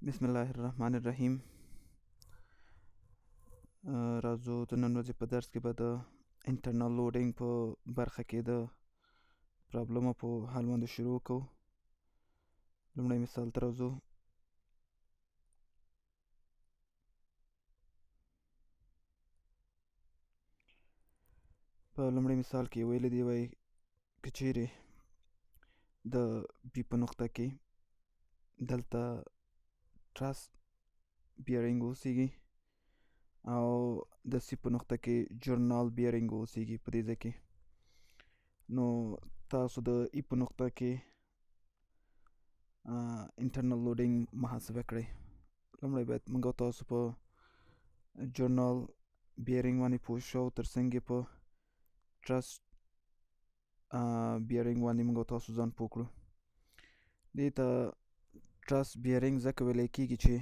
بسم الله الرحمن الرحیم. راځو د نن ورځې په درس کې به د internal loading په برخه کې د پرابلمو په حل باندې شروع کوو. لومړی مثال ته راځو. په لومړي مثال کې ویلي دي، وایي که چیرې د بي په نقطه کې دلته truss bearing اوسیږي او د سي په نقطه کې journal bearing اوسیږي په دې ځای کې، نو تاسو د ای په نقطه کې internal loading محاسبه کړئ. لومړی باید موږ تاسو په journal bearing باندې پوه شو او تر څنګ یې په truss bearing باندې موږ تاسو ځان پوه کړو. دې ته truss bearing ځکه ویلی کېږي چې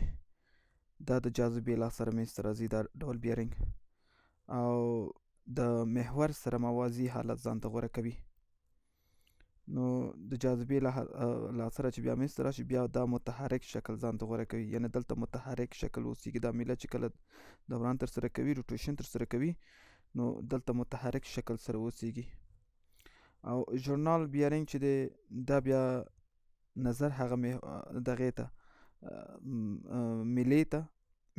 دا د جاذبې له سره منځته راځي، دا ډول bearing، او د محور سره موازي حالت ځان ته غوره کوي. نو د جاذبې له سره چې بیا منځته راشي، بیا دا متحرک شکل ځان ته غوره کوي، یعنې دلته متحرک شکل اوسېږي. دا میله چې کله دوران ترسره کوي، rotation ترسره کوي، نو دلته متحرک شکل سره اوسېږي. او journal bearing چې دی، دا بیا نظر هغه دغې ته میلې ته،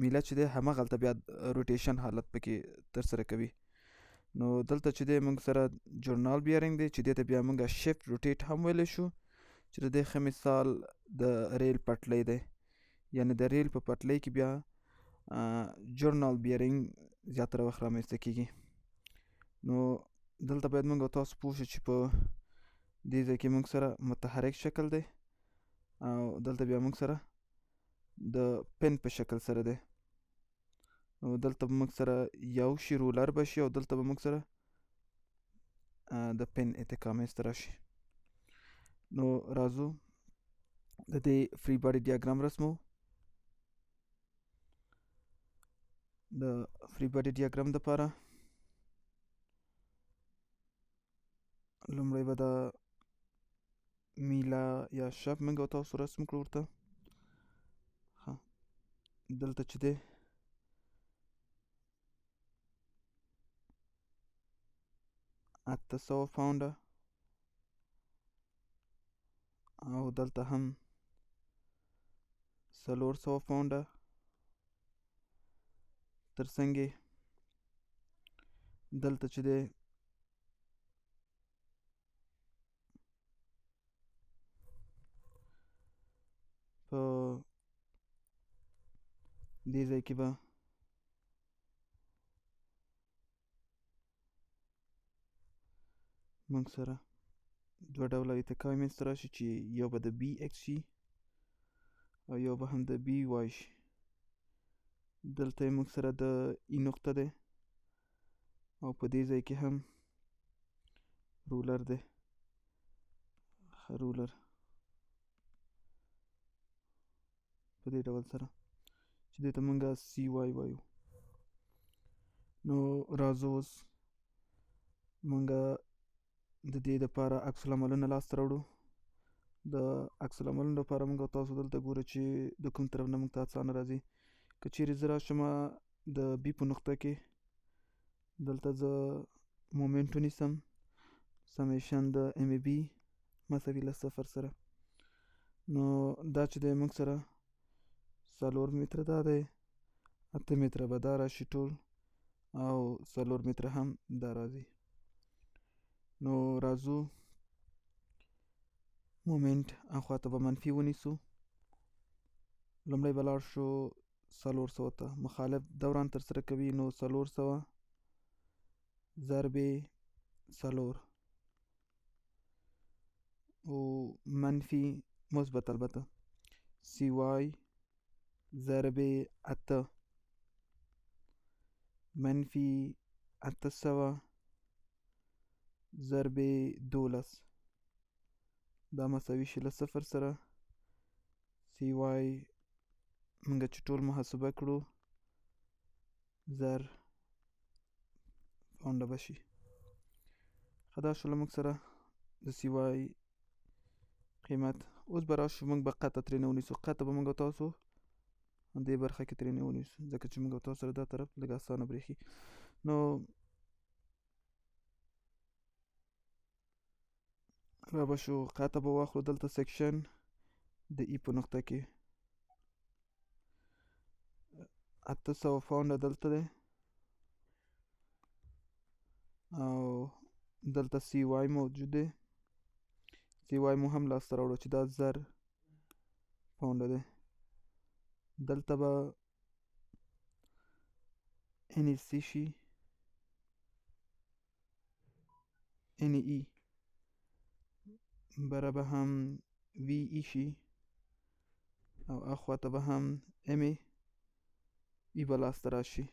میله چې دی همغلته بیا rotation حالت پکې ترسره کوي. نو دلته چې دی موږ سره journal bearing دی، چې دې ته بیا موږ shaft rotate هم ویلی شو، چې د دې ښه مثال د ریل پټلۍ دی، یعنې د ریل په پټلۍ کې بیا journal bearing زیاتره وخت رامنځته کېږي. نو دلته باید موږ تاسو پوه شو چې په دې ځای کې موږ سره متحرک شکل دی او دلته بیا موږ سره د pin په شکل سره دی. نو دلته به موږ سره یو شي roller به شي او دلته به موږ سره د pin اتکا منځته راشي. نو راځو د دې free body diagram رسمو. د free body diagram دپاره لومړی به د میله یا shaft موږ تاسو رسم کړو ورته. ښه، دلته چې دی 800 پاونډه او دلته هم 400 پاونډه، تر څنګ یې دلته چې دی په دې ځای کې به موږ سره دوه ډوله اتکاوې منځته راشي، چې یو به د بي ایکس شي او یو به هم د بي وای شي. دلته یې موږ سره د ای نقطه دی او په دې ځای کې هم roller دی، ښه roller په دې ډول سره چې دې ته موږ سی وای وایو. نو راځو اوس موږ د دې دپاره عکس العملونه لاسته راوړو. د عکس العملونو لپاره موږ تاسو دلته ګورو چې د کوم طرف نه موږ ته اسانه راځي. که چیرې زه راشم د بي په نقطه کې، دلته زه moment ونیسم، summation د M A B مساوي له صفر سره. نو دا چې دی موږ سره 4 متره دا دی، 8 متره به دا راشي ټول، او 4 متره هم دا راځي. نو راځو moment اخوا ته به منفي ونیسو. لومړی به لاړ شو 400 ته، مخالف دوران ترسره کوي، نو 400 ضربې 4 او منفي مثبت البته سی وای ضربې 8 منفي 800 ضربې 12، دا مساوي شي له صفر سره. سی وای موږ چې ټول محاسبه کړو 1000 پاونډه به شي. ښه، دا شوله موږ سره د سی وای قیمت. اوس به راشو موږ به قطع ترېنه ونیسو. قطع به موږ تاسو دې برخه کې ترېنه ونیسو، ځکه چې موږ او تاسو سره دا طرف لږ اسانه برېښي. نو را به شو، قطع به واخلو دلته section د E په نقطه کې 800 پاونډه دلته دی، او دلته CY موجود دی. CY مو هم لاسته راوړو چې دا 1000 پاونډه دی. دلته به NEC شي، NE بره به هم VE شي، او اخوا ته به هم MA E به لاسته راشي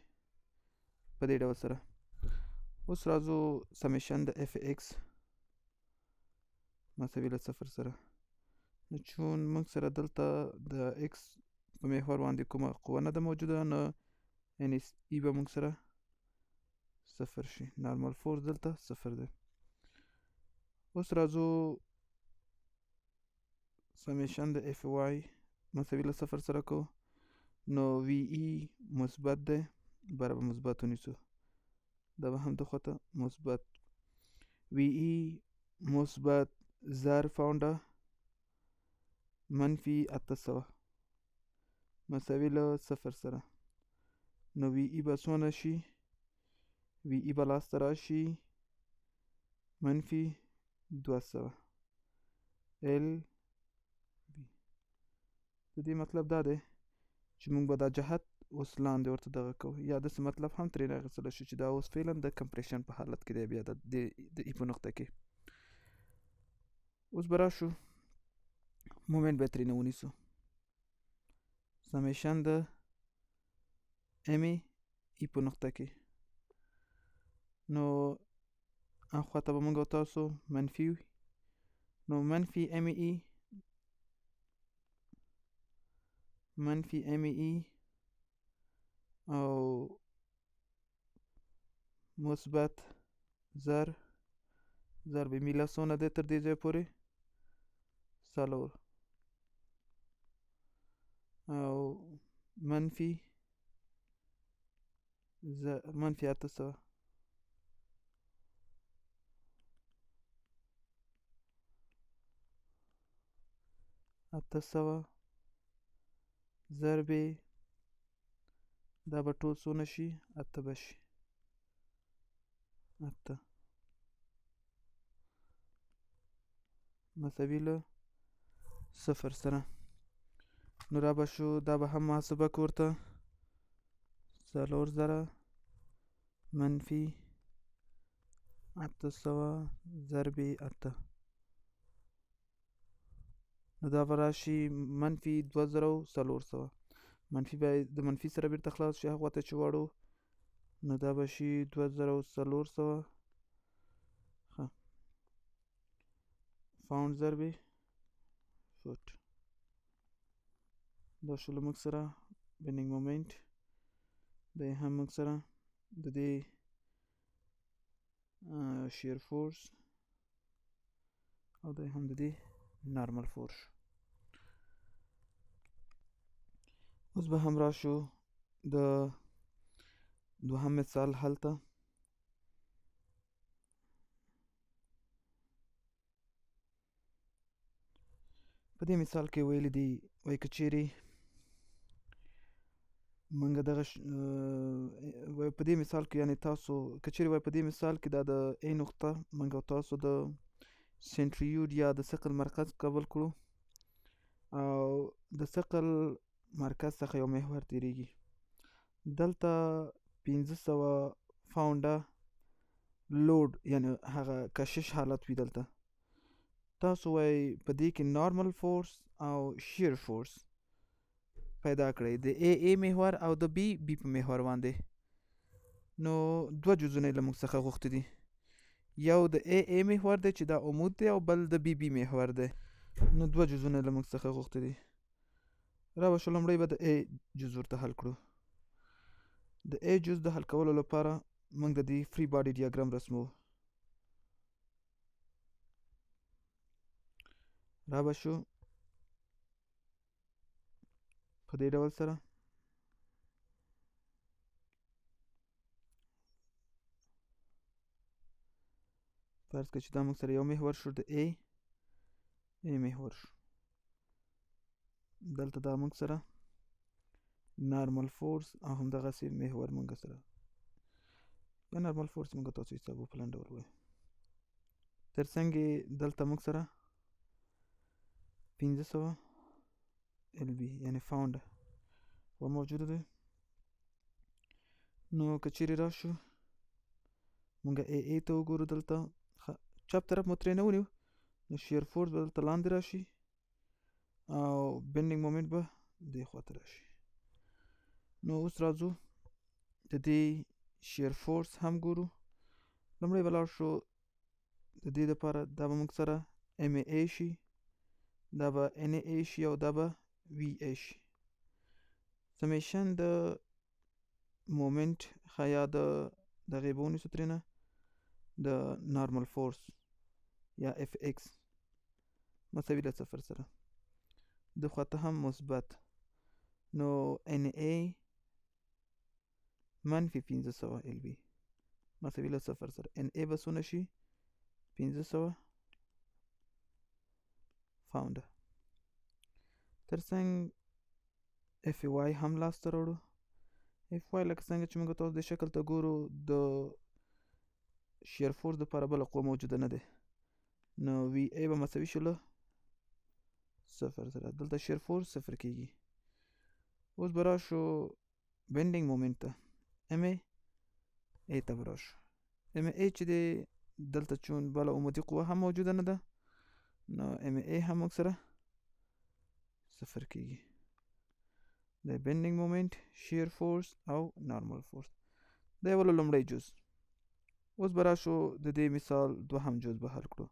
په دې ډول سره. اوس راځو summation د FX مساوي له 0 سره. نو چون موږ سره دلته د X په محور باندې کومه قوه نه ده موجوده، نو NSE به موږ سره 0 شي. normal force دلته 0 دی. اوس راځو summation د FY مساوي له 0 سره کو. نو VE مثبت دی، بره به مثبت ونیسو، دا به هم د خواته مثبت. VE مثبت 1000 پاونډه منفي 800 مساوي له 0 سره. نو VE به څونه شي؟ VE به لاسته راشي منفي 200 L B. د دې مطلب دا دی چې موږ به دا جهت اوس لاندې ورته دغه کوو، یا داسې مطلب هم ترې راغیستلی شو چې دا اوس فعلا د compression په حالت کې دی، بیا د E په نقطه کې. اوس به راشو moment به ترېنه ونیسو، summation د M E په نقطه کې. نو اخوا ته به موږ او تاسو منفي وي، نو منفي M E منفي M E او مثبت 1000 ضرب میله څونه دی تر دې ځایه پورې؟ 4، او منفي منفي 800. 800 ضرب دا به ټول څونه شي؟ 8 به شي، 8 مساوي له 0 سره. نو را به شو، دا به هم محاسبه کړو ورته، 4000 منفي 800 ضرب 8. نو دا به راشي منفي 2400. منفي به د منفي سره بیرته خلاص شي هغه ته چې واړو، نو دا به شي 2400 ښه پاونډ ضرب فوټ. دا شو له موږ سره bending moment دی، هم موږ سره د دې shear force او دی هم د دې normal force. اوس به هم راشو د دوهم مثال حل ته. په دې مثال کې ویلي دي، وایي که چیرې موږ دغه وایي په دې مثال کې، یعنې تاسو که چیرې وایي په دې مثال کې دا د A نقطه موږ او تاسو د centroid یا د ثقل مرکز قبول کړو، او د ثقل مرکز څخه یو محور تیریږي. دلته 500 پاونډه load یعنی هغه کشش حالت وي. دلته تاسو وایي په دې کې normal force او shear force پیدا کړئ د A A محور او د B B په محور باندې. نو دوه جزونه یې له موږ څخه غوښتي دي، یو د A A محور دی چې دا عمود دی، او بل د B B محور دی. نو دوه جزونه یې له موږ څخه غوښتي دي. را به شو، لومړی به د A جز ورته حل کړو. د A جز د حل کولو لپاره موږ د دې free body diagram رسمو. را به شو په دې ډول سره. فرض کړئ چې دا موږ سره یو محور شو، د ای ای محور شو. دلته دا موږ سره نارمل فورس او همدغسې محور موږ سره یا نارمل فورس موږ تاسو حسابو په لنډ ډول وایو. ترڅنګ یې دلته موږ سره 500 ال بي یعنې فاونډ و موجوده دی. نو که چیرې راشو مونږ ای ای ته وګورو، دلته چپ طرف مو ترې نه ونیو، نو شیر فورس به دلته لاندې راشي او بندینګ مومنټ به دې خواته راشي. نو اوس راځو د دې شیر فورس هم ګورو. لومړی به لاړ شو د دې دپاره دا به موږ سره ام ای شي، دا به ان ای شي او دا به وی ای شي. سمیشن د مومنټ ښه یا د دغې به ونیسو ترې نه د نارمل فورس یا اف ایکس مساوي له صفر سره، د خواته هم مثبت، نو ان ای منفي 500 ال بي مساوي له صفر سره. ان ای به څونه شي؟ 500 فاونډه. ترڅنګ اف وای هم لاسته راوړو. اف وای لکه څنګه چې موږ تاسو د شکل ته ګورو، د شیر فورس دپاره بله قوه موجوده نه ده، نو وی ای به مساوي شو له صفر سره. دلته شیر فورس صفر کیږي. اوس به راشو بندینګ مومنټ ته، ام ای ای ته به راشو. ام ای چې دی دلته چون بله عمودي قوه هم موجوده نه ده، نو ام ای هم موږ سره صفر کیږي. د بندینګ مومنټ، شیر فورس او نارمل فورس دا یې ولو لومړی جز. اوس به راشو د دې مثال دوهم جز به حل کړو.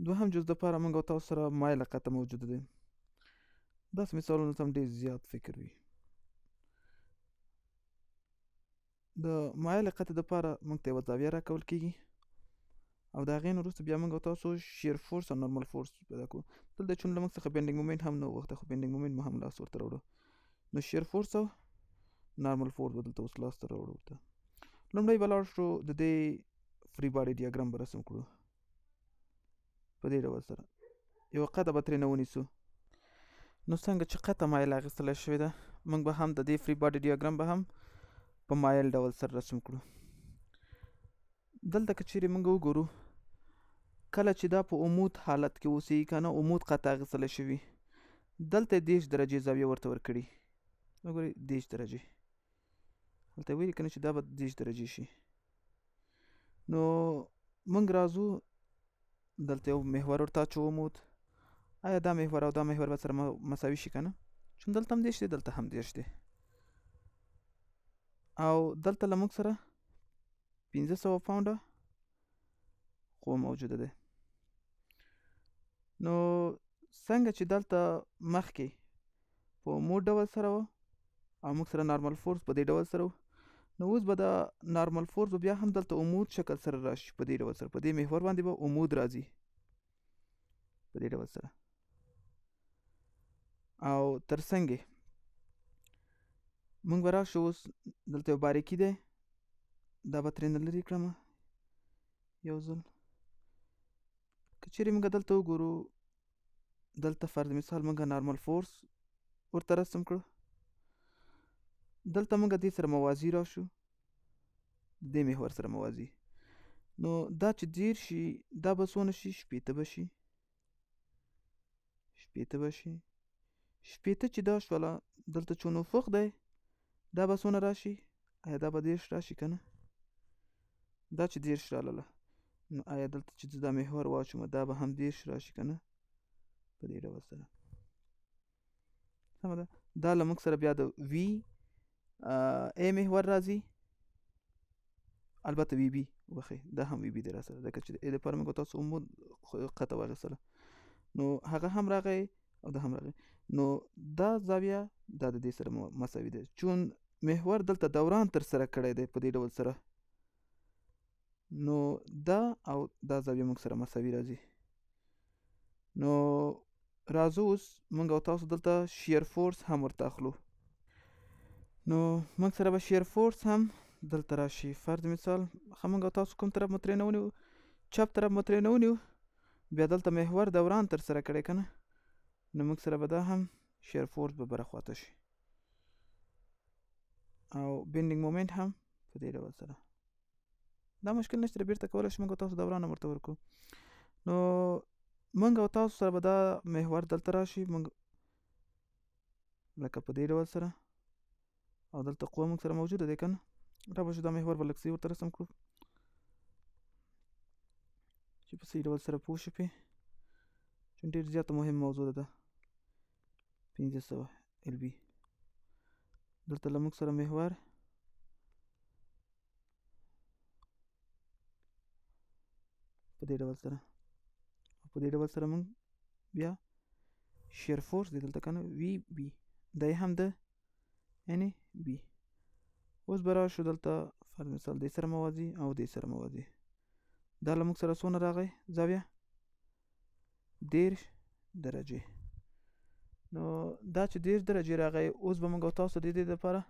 دوهم جز دپاره موږ او تاسو سره مایله قطع موجوده دی. داسې مثالونو ته هم ډېر زیات فکر وي. د مایلې قطع دپاره موږ ته یوه زاویه راکول کېږي او د هغې نه وروسته بیا موږ او تاسو شیر فورس او نارمل فورس پیدا کوو. دلته چون له موږ څخه بندینګ مومنټ هم نه وغوښته، خو بندینګ مومنټ مو هم لاس ورته راوړو، نو شیر فورس او نارمل فورس به دلته اوس لاسته راوړو ورته. لومړی به لاړ شو د دې فری باډي ډیاګرام به رسم کړو په دې ډول سره. یوه قطع به ترې نه ونیسو. نو څنګه چې قطع مایل اخیستلی شوې ده، موږ به هم د دې فری باډي ډیاګرام به هم په مایل ډول سره رسم کړو. دلته که چیرې موږ وګورو، کله چې دا په عمود حالت کې اوسي که نه، عمود قطع اخیستلی شوي، دلته یې 30 درجې زاویه ورته ورکړي. وګورئ 30 درجې هلته یې ویلي که نه چې دا به 30 درجې شي. نو موږ راځو دلته یو محور ورته اچوو عمود. آیا دا محور او دا محور به سره مساوي شي که نه؟ چون دلته هم 30 دی، دلته هم 30 دی، او دلته له موږ سره 500 پاونډه قوه موجوده ده. نو څنګه چې دلته مخکې په عمود ډول سره وه او موږ سره نارمل فورس په دې ډول سره و، نو اوس به دا نارمل فورس به بیا هم دلته عمود شکل سره راشي په دې ډول سره. په دې محور باندې به عمود راځي په دې ډول سره، او ترڅنګ یې موږ به راشو اوس دلته یو باریکي دی، دا به ترې نه لرې کړم یو ځل. که چیرې موږ دلته وګورو، دلته فرض مثال موږ نارمل فورس ورته رسم کړو، دلته موږ دې سره موازي راشو، دې محور سره موازي، نو دا چې 30 شي دا به څونه شي؟ 60 به شي، 60 به شي. 60 چې دا شوله، دلته چون افق دی، دا به څونه راشي؟ آیا دا به 30 راشي که نه؟ دا چې 30 رالله، نو آیا دلته چې زه دا محور واچوم دا به هم 30 راشي که نه؟ په دې ډول سره سمه ده. دا له موږ سره بیا د وی ای محور راځي، البته وی بي وبخښئ، دا هم وی بي دی راسره، ځکه چې د ای دپاره موږ تاسو عمود قطع واخیستله، نو هغه هم راغی او دا هم راغی. نو دا زاویه دا د دې سره مساوي ده، چون محور دلته دوران ترسره کړی دی په دې ډول سره، نو دا او دا زاویه موږ سره مساوي راځي. نو راځو اوس موږ او تاسو دلته شیر فورس هم ورته اخلو. نو موږ سره به شیر فورس هم دلته راشي. فرض مثال ښه موږ او تاسو کوم طرف مو ترې نه ونیو، چپ طرف مو ترې نه ونیو، بیا دلته محور دوران تر سره کړی که نه، نو موږ سره به دا هم شیر فورس به بره خواته شي او بینډینګ مومنټ هم په دې ډول سره. دا مشکل نشته، بیرته کولی شو موږ او تاسو دوران هم ورته ورکړو. نو موږ او تاسو سره به دا محور دلته راشي، موږ لکه په دې ډول سره، او دلته قوه موږ سره موجوده دی که نه، را به شو دا محور به لږ څه ورته رسم کړو چې په صحیح ډول سره پوه شو پرې، چې ډېر زیاته مهم موضوع ده. 500 ال بي دلته له موږ سره محور په دې ډول سره، او په دې ډول سره موږ بیا شیر فورس دی دلته که نه، وی بي دی هم د یعنی بي. اوس به راشو دلته فرض مثال دې سره موازي او دې سره موازي، دا له موږ سره څونه راغی زاویه؟ 30 درجې. نو دا چې 30 درجې راغی، اوس به موږ او تاسو د دې لپاره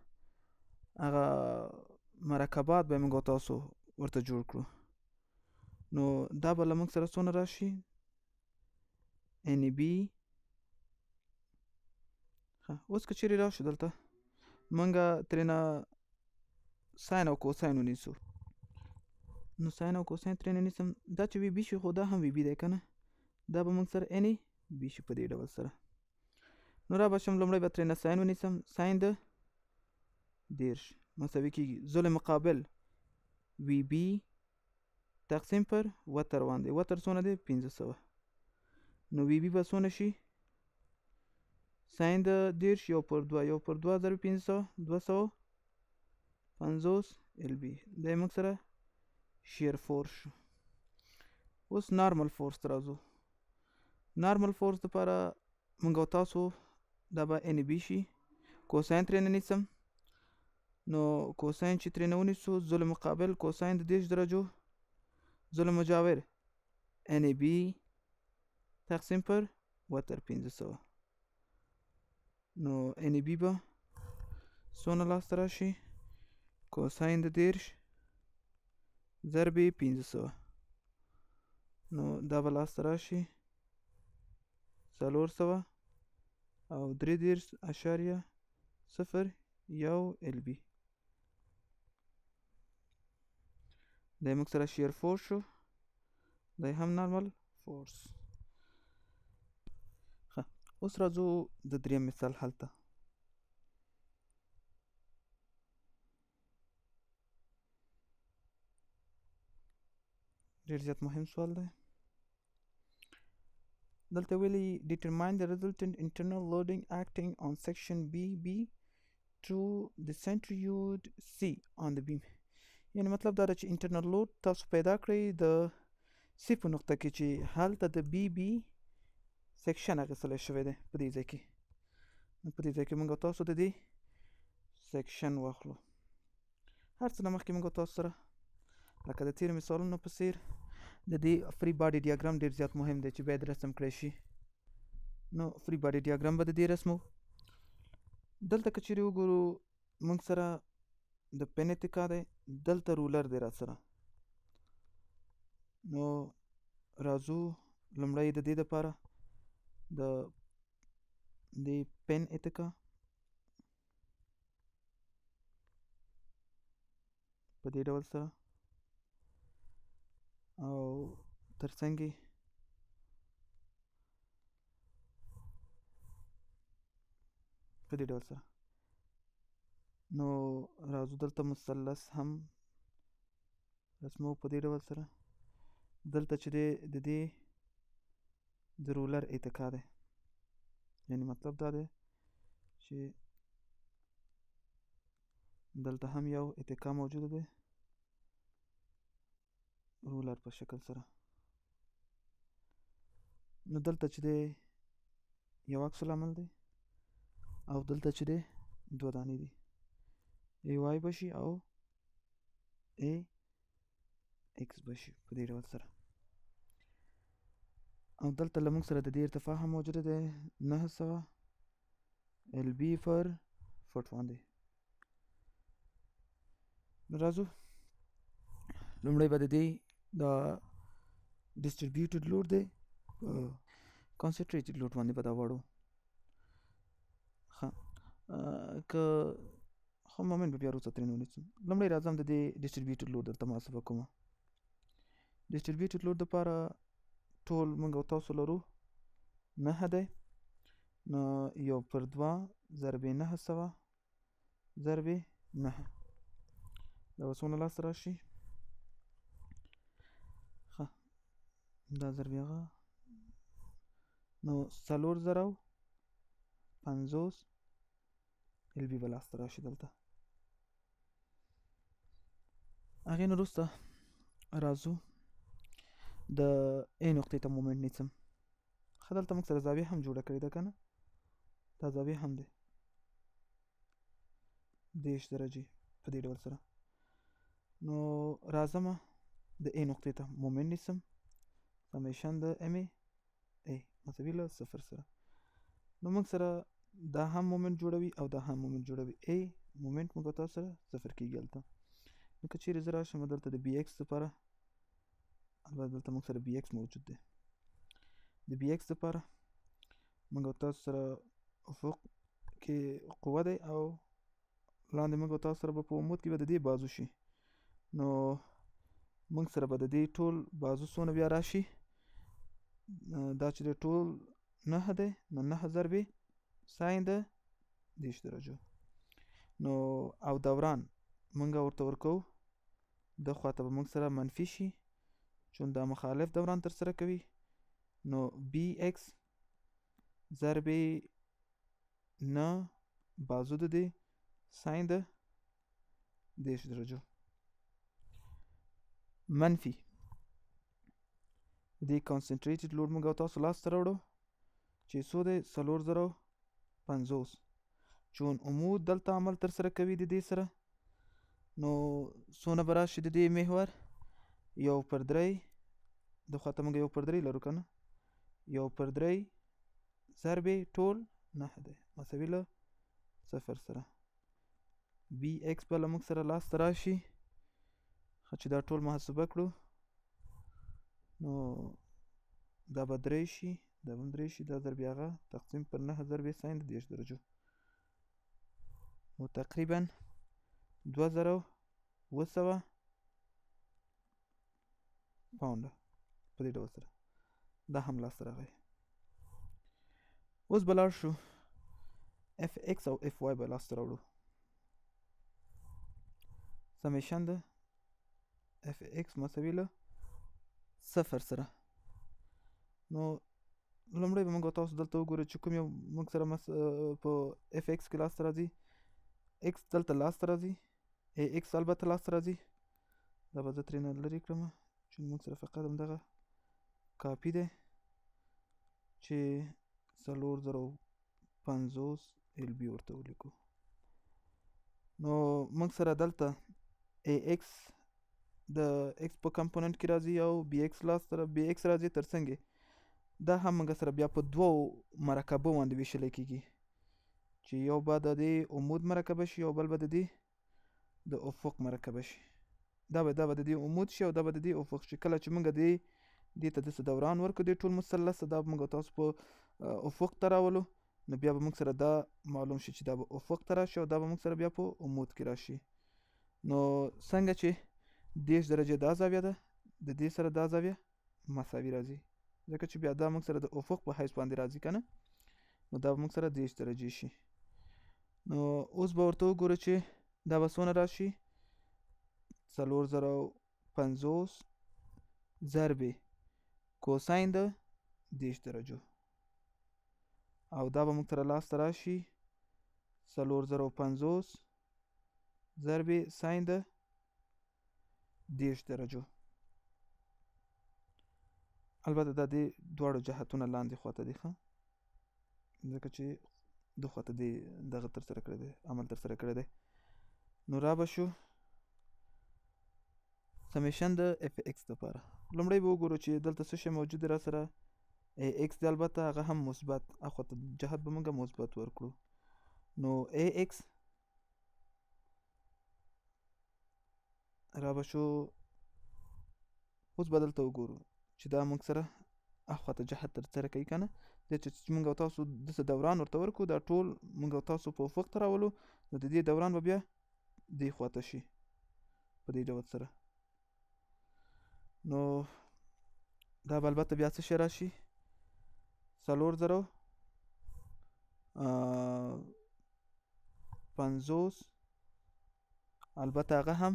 هغه مرکبات به موږ او تاسو ورته جوړ کړو. نو دا به له موږ سره څونه راشي؟ ان بي. اوس که چیرې راشو دلته موږ ترېنه ساین او کوساین ونیسو، نو ساین او کوساین ترېنه نیسم، دا چې وی بي شي خو دا هم وی بي دی که نه، دا به موږ سره ان بي شي په دې ډول سره. نو را به شم لومړی به ترېنه ساین ونیسم، ساین د 30 مساوي کېږي ضلع مقابل وی بي تقسیم پر وتر باندې، وتر څونه دی؟ 500. نو وی بي به څونه شي؟ ساین د 30 یو پر دوه، یو پر دوه ضرب 500، 250 ال بي. دی موږ سره شیر فورس شو. اوس نارمل فورس ته راځو. نارمل فورس دپاره موږ او تاسو دا به ان بي شي، کوساین ترې نه نیسم، نو کوساین چې ترې نه ونیسو ضلع مقابل کوساین د 30 درجو ضلع مجاور ان بي تقسیم پر وتر 500. نو ان بي به څونه لاسته راشي؟ کوساین د 30 ضرب 500. نو دا به لاسته راشي 433.01 ال بي. دی موږ سره شیر فورس شو، دی هم نارمل فورس. ښه اوس راځو د دریم مثال حل ته. ډېر زیات مهم سوال دی. دلته ویلي determine the resultant internal loading acting on section BB through the centroid C on the beam. یعنی مطلب دا ده چې internal load تاسو پیدا کړئ د C په نقطه کې چې هلته د BB section اخیستلی شوی دی په دې ځای کې. نو په دې ځای کې موږ تاسو د دې section واخلو. هر څه نه مخکې موږ تاسو سره لکه د تېرو مثالونو په څیر د دې free body diagram ډېر زیات مهم دی چې باید رسم کړی شي. نو free body diagram به د دې رسمو. دلته که چیرې وګورو موږ سره د pin اتکا دی، دلته roller دی را سره. نو راځو لومړی د دې دپاره د دې pin اتکا په دې ډول سره، او ترڅنګ یې په دې ډول سره. نو راځو دلته مثلث هم رسمو په دې ډول سره. دلته چې دی د دې د roller اتکا دی، یعنی مطلب دا دی چې دلته هم یو اتکا موجوده دی roller په شکل سره. نو دلته چې دی یو عکس العمل دی، او دلته چې دی دوه دانې دي، ای وای به شي او ای ایکس به شي په دې ډول سره. او دلته له موږ سره د دې ارتفاع هم موجوده دی 900 ال بي پر فوټ باندې. نو راځو لومړی به د دې د ډیسټریبیوټډ لوډ دی په کانسنټریټډ لوډ باندې به دا واړو. ښه، که خو مومنټ به بیا وروسته ترې ونیسم. لومړی راځم د دې ډیسټریبیوټډ لوډ درته محاسبه کوم. ډیسټریبیوټډ لوډ دپاره ټول موږ او تاسو لرو 9 دی، نو 1/2 ضربې 900 ضربې 9، دا به څونه لاسته راشي؟ ښه، دا ضربې هغه، نو 4050 ال بي به لاسته راشي دلته. هغې نه وروسته راځو د ای نقطې ته مومنټ نیسم. ښه، دلته موږ سره زاویه هم جوړه کړې ده که نه؟ دا زاویه هم دی 30 درجې په دې ډول سره. نو راځم د ای نقطې ته مومنټ نیسم، سمیشن د ام ای مساوي له 0 سره. نو موږ سره دا هم مومنټ جوړوي او دا هم مومنټ جوړوي. ای مومنټ موږ تاسو سره 0 کېږي هلته. نو که چیرې زه راشم دلته د بي ایکس لپاره، البته دلته موږ سره بي ایکس موجود دی، د بي ایکس لپاره موږ تاسو سره افق کې قوه دی او لاندې موږ تاسو سره به په عمود کې به د دې بازو شي. نو موږ سره به د دې ټول بازو څونه بیا راشي؟ دا چې د ټول 9 دی، نو 9 ضربې ساین د 30 درجو. نو او دوران موږ ورته ورکوو، د خواته به موږ سره منفي شي چون دا مخالف دوران ترسره کوي. نو بي ایکس ضربې 9 بازو د دې ساین د 30 درجو منفي دې کانسنټریټډ لوډ موږ تاسو لاسته راوړو چې څو دی؟ 4050. چون عمود دلته عمل ترسره کوي د دې سره، نو څونه به راشي د دې محور؟ 1/3. د خواته موږ 1/3 لرو که نه؟ 1/3 ضربې ټول 9 دی مساوي له 0 سره. بي ایکس به له موږ سره لاسته راشي. ښه، چې دا ټول محاسبه کړو نو دا به 3 شي، دا به هم 3 شي، دا ضربې هغه تقسیم پر 9 ضربې ساین د 30 درجو، نو تقریبا 2700 پاونډه په دې ډول سره دا هم لاسته راغی. اوس به لاړ شو اف ایکس او اف وای به لاسته راوړو. سمیشن د اف ایکس مساوي له 0 سره. نو لومړی به موږ تاسو دلته وګورو چې کوم یو موږ سره په اف ایکس کې لاسته راځي. ایکس دلته لاسته راځي، ای ایکس البته لاسته راځي. دا به زه ترې نه لرې کړم چې موږ سره فقط همدغه کاپي دی چې 4050 ال بي ورته ولیکو. نو موږ سره دلته ای ایکس د ایکس په کمپوننټ کې راځي او بي ایکس لاسته بي ایکس راځي تر څنګ. دا هم موږ سره بیا په دوو مرکبو باندې ویشلی کېږي چې یو به د دې عمود مرکبه شي او بل به د دې د افق مرکبه شي. دا به د دې عمود شي او دا به د دې افق شي. کله چې موږ دې ته داسې دوران ورکړو، دې ټول مثلث ته، دا به موږ تاسو په افق ته راولو، نو بیا به موږ سره دا معلوم شي چې دا به افق ته راشي او دا به موږ سره بیا په عمود کې راشي. نو څنګه چې 30 درجې دا زاویه ده، د دې سره دا زاویه مساوي راځي، ځکه چې بیا دا موږ سره د افق په حیث باندې راځي که نه، نو دا به موږ سره 30 درجې شي. نو اوس به ورته وګورو چې دا به څونه راشي؟ 4050 ضربې کوساین د 30 درجو، او دا به موږ سره لاسته راشي 4050 ضربې ساین د 30 درجو. البته دا دې دواړو جهتونه لاندې خواته دي، ښه، ځکه چې د خواته دې دغه ترسره کړی دی، عمل ترسره کړی دی. نو را به شو سمیشن د اف ایکس دپاره. لومړی به وګورو چې دلته څه شی موجود دی را سره. ای ایکس دی، البته هغه هم مثبت، اخوا ته جهت به موږ مثبت ورکړو. نو ای ایکس را به شو. اوس به دلته وګورو چې دا موږ سره اخوا ته جهت ترسره کوي که نه. دی چې موږ او تاسو داسې دوران ورته ورکړو، دا ټول موږ او تاسو په افق ته راولو، نو د دې دوران به بیا دې خوا ته شي په دې ډول سره. نو دا به البته بیا څه شی راشي؟ 4050، البته هغه هم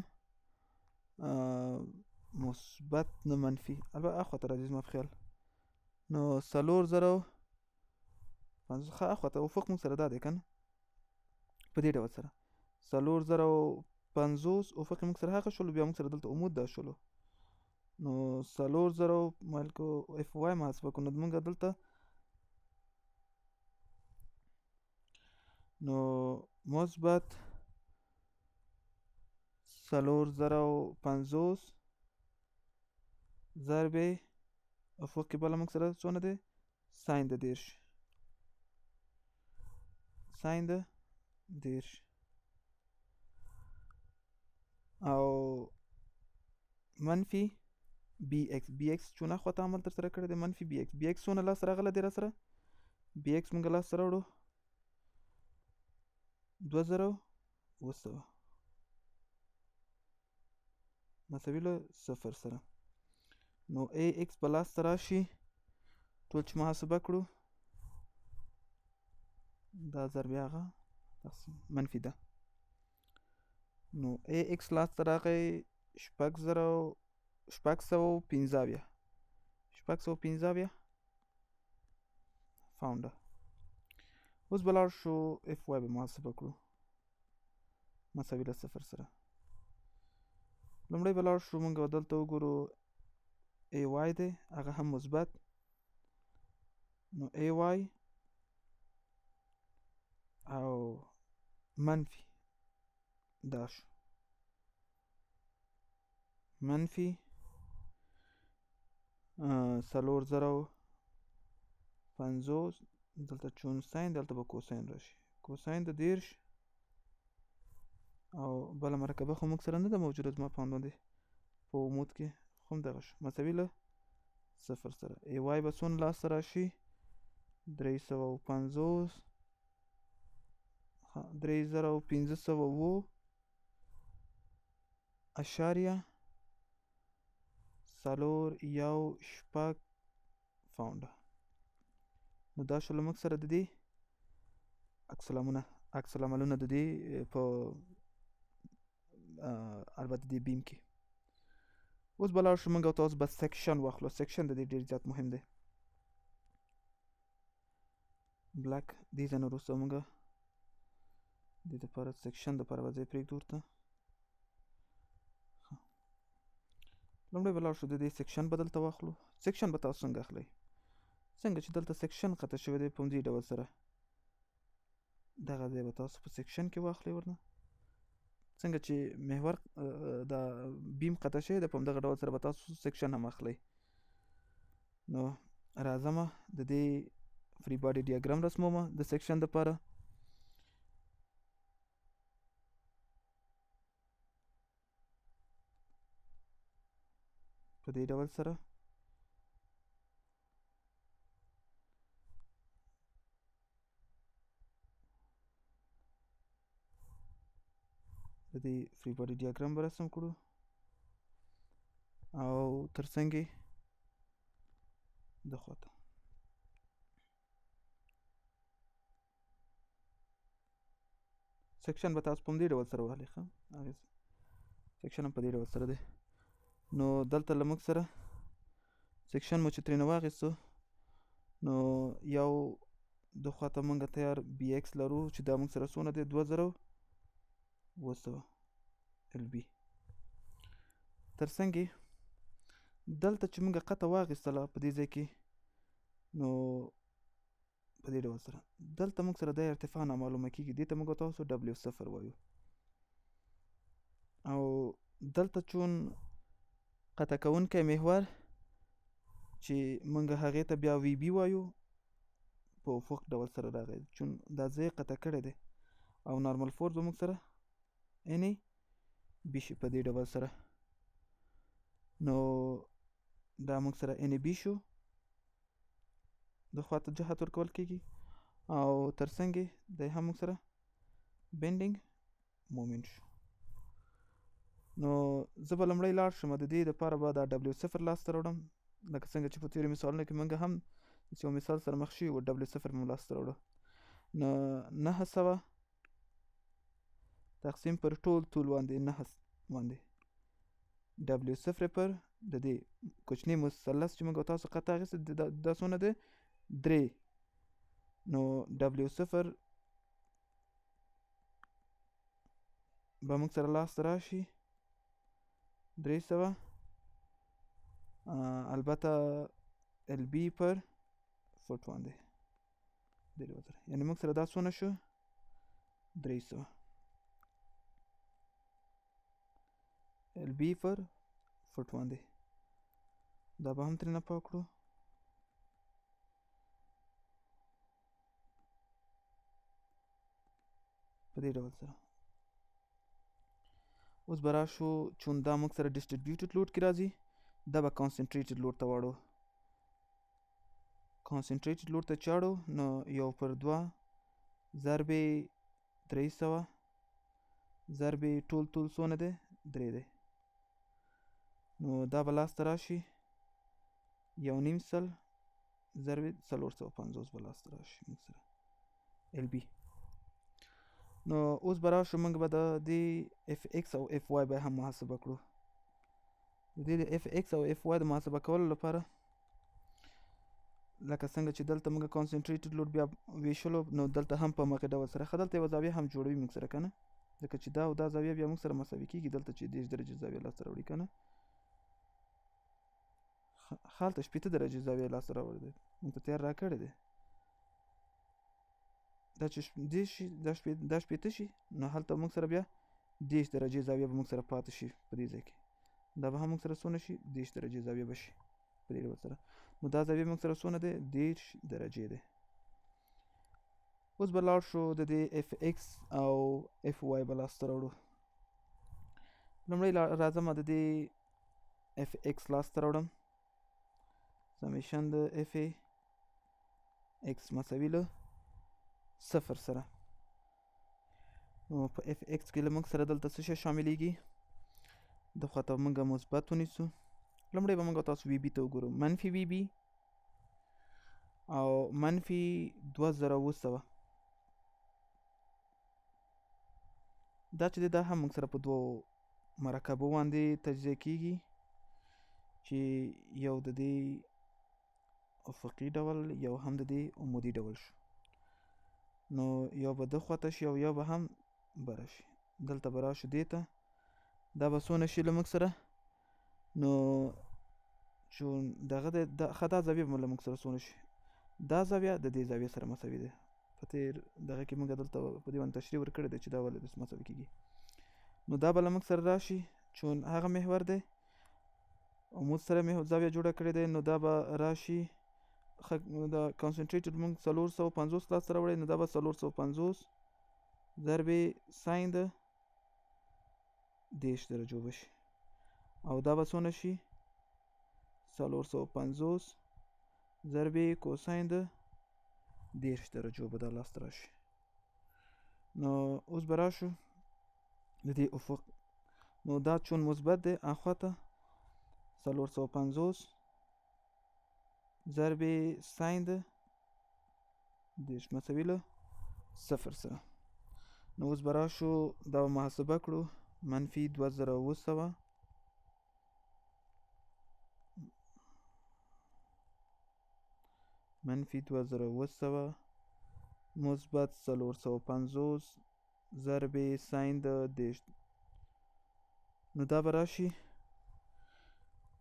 مثبت نه منفي، البته اخوا ته راځي زما په خیال. نو 4050، ښه اخوا ته افق موږ سره دا دی که نه، په دې ډول سره 4050 افق موږ سره هغه شولو. بیا موږ سره دلته عمود دا شولو. نو 4000 مال کو اف وای محاسبه کړو. نو موږ دلته نو مثبت 4050 ضرب افق کې بله موږ سره څونه دی؟ ساین د 30، ساین د 30 او منفي بی ایکس. بی ایکس چون اخوا ته عمل ترسره کړی دی، منفي بی ایکس. بی ایکس څونه لاس راغله دی را سره؟ بی ایکس موږ لاس راوړو 2700 مساوي له 0 سره. نو ای ایکس به لاسته راشي ټول چې محاسبه کړو، دا ضرب هغه تقسیم منفي ده. نو ای ایکس لاسته راغی 6675، 675 پاونډه. اوس به لاړ شو اف وای به محاسبه کړو مساوي له 0 سره. لومړی به لاړ شو موږ دلته وګورو ای وای دی، هغه هم مثبت. نو ای وای او منفي دا شو، منفي 4050. دلته چون ساین، دلته به کوساین راشي، کوساین د 30 او بله مرکبه خو موږ سره نه ده موجوده زما په اند باندې په عمود کې، خو همدغه شو مساوي له 0 سره. ای وای به څونه لاسته راشي؟ 350، 3507.416 پاونډه. نو دا شو له موږ سره د دې عکس العملونه د دې په البته دې بیم کې. اوس به لاړ شو موږ او تاسو به section واخلو. section د دې ډېر زیات مهم دی. بلاک دې ځای نه وروسته موږ دې دپاره section دپاره به ځای پرېږدو ورته. لومړی به لاړ شو د دې section به دلته واخلو. section به تاسو څنګه اخلئ؟ څنګه چې دلته section قطع شوی دی په همدې ډول سره دغه ځای به تاسو په section کې واخلئ ورنه. څنګه چې محور د beam قطع شوی دی په همدغه ډول سره به تاسو section هم اخلئ. نو راځم د دې free body diagram رسموم د section دپاره. په دې ډول سره د دې free body diagram به رسم کړو او ترڅنګ یې د خواته section به تاسو په همدې ډول سره واخلئ. ښه section هم په دې ډول سره دی. نو دلته له موږ سره section مو چې ترېنه واخیستو، نو یو د خواته موږ تیار بی ایکس لرو چې دا موږ سره څونه دی؟ 2700 ال بی. ترڅنګ یې دلته چې موږ قطع واخیستله په دې ځای کې، نو په دې ډول سره دلته موږ سره دا ارتفاع نامعلومه کېږي، دې ته موږ تاسو ډبلیو 0 وایو. او دلته چون قطع کوونکی محور چې موږ هغې ته بیا وی بی وایو په افق ډول سره راغی، چون دا ځای قطع کړی دی او normal force به موږ سره ان بی شي په دې ډول سره. نو دا موږ سره ان بي شو، د خواته جهت ورکول کېږي، او ترڅنګ یې دی هم موږ سره بینډینګ مومنټ شو. نو زه به لومړی لاړ شم، د دې دپاره به دا ډبلیو صفر لاسته راوړم، لکه څنګه چې په تېرو مثالونو کې موږ هم داسې یو مثال سره مخ شوي وو، ډبلیو صفر مو لاسته راوړو. نو 900 تقسیم پر ټول طول باندې 9 باندې ډبلیو صفر پر د دې کوچني مثلث چې موږ تاسو قطع اخیستې دا څونه دی؟ 3. نو ډبلیو صفر به موږ سره لاسته راشي 300، البته ال بي پر فوټ باندې درې، یعنې موږ سره دا څونه شو؟ 300 ال بي پر فوټ باندې. دا به هم ترېنه پاک کړو. په دې ډول سره اوس به راشو، چون دا موږ سره ډیسټریبیوټډ لوډ کې راځي، دا به کانسنټریټډ لوډ ته واړو. کانسنټریټډ لوډ ته چاړو، نو 1/2 ضرب 300 ضرب ټول طول څونه دی؟ 3 دی. نو دا به لاسته راشي 1.5 ضرب 450 به لاسته راشي موږ سره ال بي. نو اوس به راشو، موږ به د دې اف ایکس او اف وای به هم محاسبه کړو. د دې د اف ایکس او اف وای د محاسبه کولو لپاره، لکه څنګه چې دلته موږ کانسنټریټډ لوډ بیا ویشلو، نو دلته هم په همغې ډول سره ښه دلته یوه زاویه هم جوړوي موږ سره که نه، ځکه چې دا او دا زاویه بیا موږ سره مساوي کېږي. دلته چې 30 درجې زاویه لاسته راوړي که نه، هلته 60 درجې زاویه لاسته راوړې دی، موږ ته تیار راکړی دی. دا چې 30 شي، دا 60 شي، نو هلته موږ سره بیا 30 درجې زاویه به موږ سره پاتې شي په دې ځای کې. دا به هم موږ سره څونه شي؟ 30 درجې زاویه به شي په دې ډول سره. نو دا زاویه موږ سره څونه دی؟ 30 درجې دی. اوس به لاړ شو د دې اف ایکس او اف وای به لاسته راوړو. لومړی راځم د دې اف ایکس لاسته راوړم، سمیشن د اف ایکس مساوي له صفر سره. نو په اف ایکس کې له موږ سره دلته څه شی شاملیږي؟ د خوا ته موږ مثبت ونیسو. لومړی به موږ تاسو وی بي ته وګورو، منفي وی بي او منفي 2700. دا چې دی دا هم موږ سره په دوو مرکبو باندې تجزیه کیږي، چې یو د دې افقي ډول، یو هم د دې عمودي ډول شو. نو یو به د خواته شي او یو به هم بره شي. دلته به راشو دې ته، دا به څونه شي له موږ سره؟ نو چون دغه دی، دا ښه دا زاویه به له موږ سره څونه شي؟ دا زاویه د دې زاویې سره مساوي ده. په تېر دغه کې موږ دلته په دې باندې تشریح ورکړې ده چې دا ولې داسې مساوي کېږي. نو دا به له موږ سره راشي، چون هغه محور دی عمود سره مې زاویه جوړه کړې ده، نو دا به راشي دا کانسنټریټډ موږ 450 لاسته راوړی، نو دا به 450 ضرب ساین د 30 درجو به شي، او دا به څونه شي؟ 450 ضرب کوساین د 30 درجو به دا لاسته راشي. نو اوس به راشو د دې افق، نو دا چون مثبت دی اخوا ته 450 ضرب ساین د 30 مساوي له صفر سره. نو اوس به راشو دا به محاسبه کړو، منفي 2700 منفي 2700 مثبت 450 ضرب ساین د 30، نو دا به راشي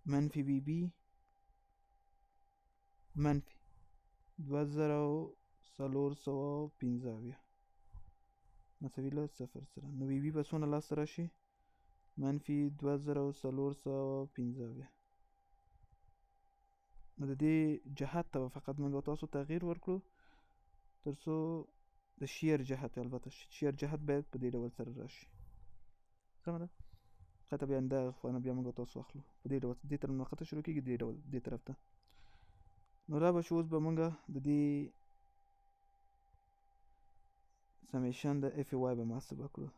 منفي وی بي منفي 2475 مساوي له صفر سره. نو وی بي به څونه لاسته راشي؟ منفي 2475. نو د دې جهت ته به فقط موږ تاسو تغییر ورکړو تر څو د شیر جهت، البته شیر جهت باید په دې ډول سره راشي. سمه ده؟ قطع بیا دغه خوا نه بیا موږ تاسو اخلو په دې ډول، دې طرف نه قطع شروع کېږي، دې ډول دې طرف ته. نو را به شو، اوس به موږ د دې سمیشن د اف وای به محاسبه کړو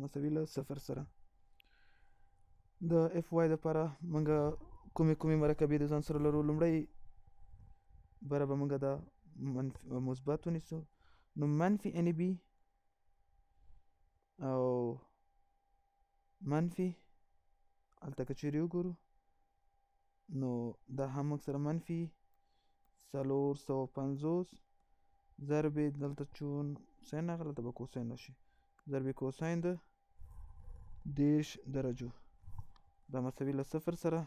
مساوي له صفر سره. د اف وای دپاره موږ کومې کومې مرکبې د ځان سره لرو؟ لومړی بره به موږ دا مثبت ونیسو، نو منفي ان بي او منفي هلته که چیرې وګورو نو دا هم موږ سره منفي 450 ضرب، دلته چون ساین راغلی دلته به کوساین راشي، ضرب کوساین د 30 درجو، دا مساوي له صفر سره.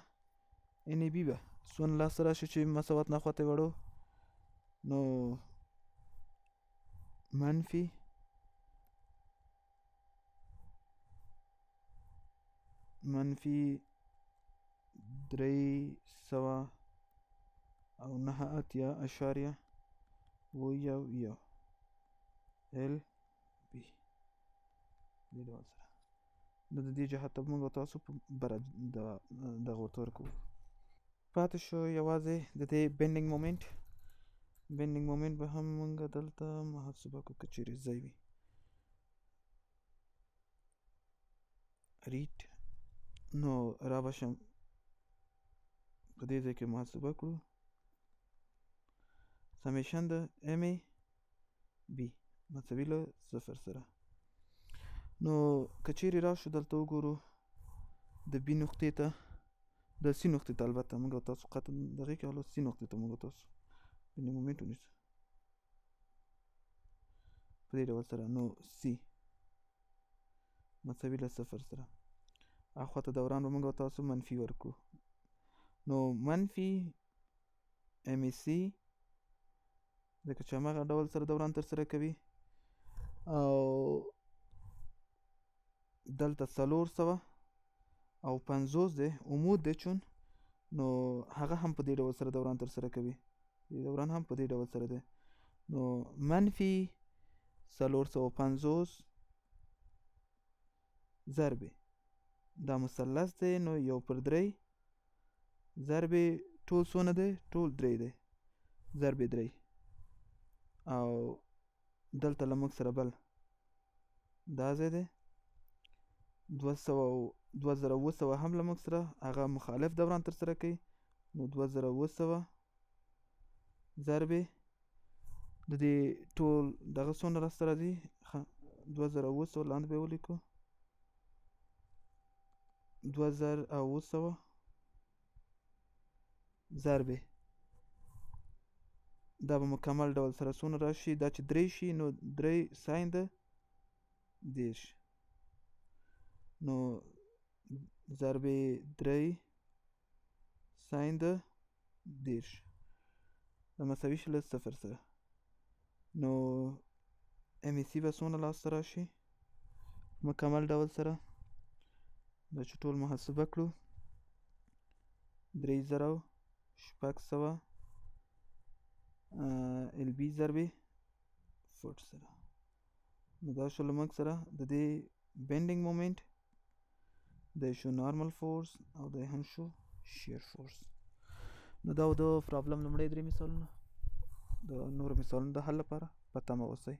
ان بي به څونه لاسته راشي چې مساوات نه خواته وړو؟ نو منفي 389.711 ال بي دې ډول سره. نو د دې جهت ته موږ تاسو په بره دغه ورته ورکوو. پاتې شو یوازې د دې بندینګ مومنټ. بندینګ مومنټ به هم موږ دلته محاسبه کړو که چیرې ځای وي. ریټ، نو را به شم په دې ځای کې محاسبه کړو سمیشن د ام ای بي مساوي له صفر سره. نو که چیرې راشو دلته وګورو د بي نقطې ته، د سي نقطې ته، البته موږ تاسو قطع دغې کې حالو سي نقطې ته موږ تاسو بندینګ مومنټ ونیسو په دې ډول سره. نو سي مساوي له صفر سره، اخوا ته دوران به موږ تاسو منفي ورکړو، نو منفي ام ای سي ځکه چې هماغه ډول سره دوران ترسره کوي، او دلته 450 دی، عمود دی چون، نو هغه هم په دې ډول سره دوران ترسره کوي، دې دوران هم په دې ډول سره دی. نو منفي 450 ضربې دا مثلث دی، نو 1/3 ضربې ټول څونه دی؟ ټول درې دی، ضربې درې. او دلته له موږ سره بل دا ځای دی 2700 هم له موږ سره هغه مخالف دوران ترسره کوي، نو 2700 ضربې د دې ټول دغه څونه راسته راځي؟ 2700 لاندې به یې ولیکو، 2700 ضربې دا به مکمل ډول سره څونه راشي؟ دا چې درې شي نو درې ساین د 30، نو ضربې درې ساین د 30 دا مساوي شي له صفر سره. نو ام ای سي به څونه لاسته راشي مکمل ډول سره؟ دا چې ټول محاسبه کړو 3600 ال بي ضربې فوټ سره. نو دا شو له موږ سره د دې بندینګ مومنټ، دی شو نارمل فورس، او دی هم شو شیر فورس. نو دا و د پرابلم لومړی درې مثالونه. د نورو مثالونو د حل لپاره په تمه اوسئ.